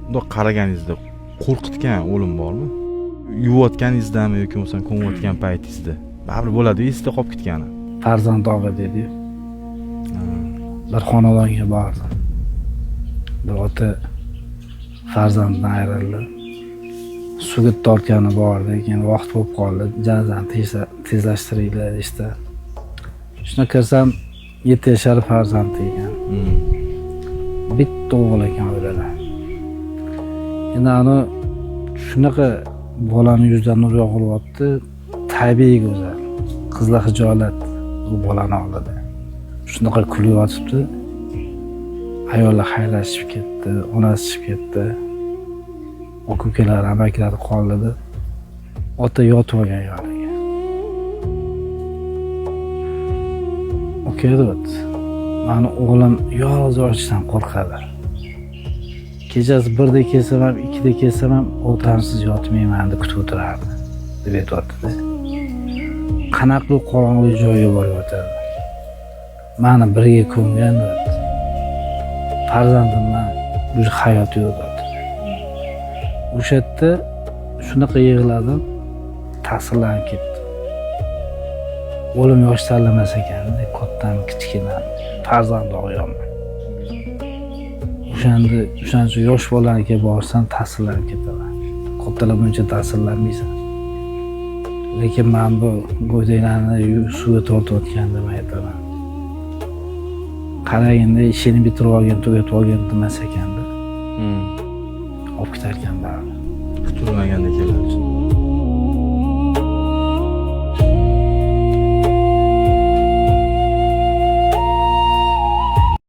Bundoq qaraganingizda qo'rqitgan o'lim bormi? Yuvayotganingizdami yoki bo'lmasam ko'mayotgan paytingizda? Baribir bo'ladi, esda qolib ketgani. Farzand og'a dedi. Bir xonadonga bordim. Bir ota farzandidan ayrildi. Suvga tortgani bordi, keyin vaqt bo'lib qoldi. Janozani tezlashtiringlar deyishdi. Shunda kirsam 7 yashar farzandi ekan. Bitta o'g'il ekan oilada. Endi ani shunaqa bolani yuzidan nur yog'ilyapti, tabiiy go'zal. Qizlar hijolat bu bolani oldida. Shunaqa kulib yotibdi. Ayollar xayrlashib ketdi, onasi chiqib ketdi. Aka ukalar, amakilar qoldi. Ota yotib olgan yoniga. Aka deyapti, mani o'g'lim yolg'iz yotishdan qo'rqadi. Kechasi 1da kelsam ham, 2da kelsam ham otamsiz yotmayman deb kutib o'tirardi, deb aytyapti-da. Qanaqa qorong'u joyga borib yotadi. Mani birga ko'mgan deyapti. Farzandimdan уже hayot yo'q deyapti. O'sha yerda shunaqa yig'ladim, ta'sirlanib ketdim. O'lim yosh tanlamas ekan, kattami, kichkinami, farzand og'yonman. O'shanda o'shancha yosh bolanikiga borsam ta'sirlanib ketaman. Kattalar buncha ta'sirlanmaysan. Lekin men bu go'daklarni suvga tortayotganda men aytaman. Qaraganda ishini bitirib olgan, tugatib olgan demas ekanda. Olib ketarkan baribir. Kutilmaganda keladi.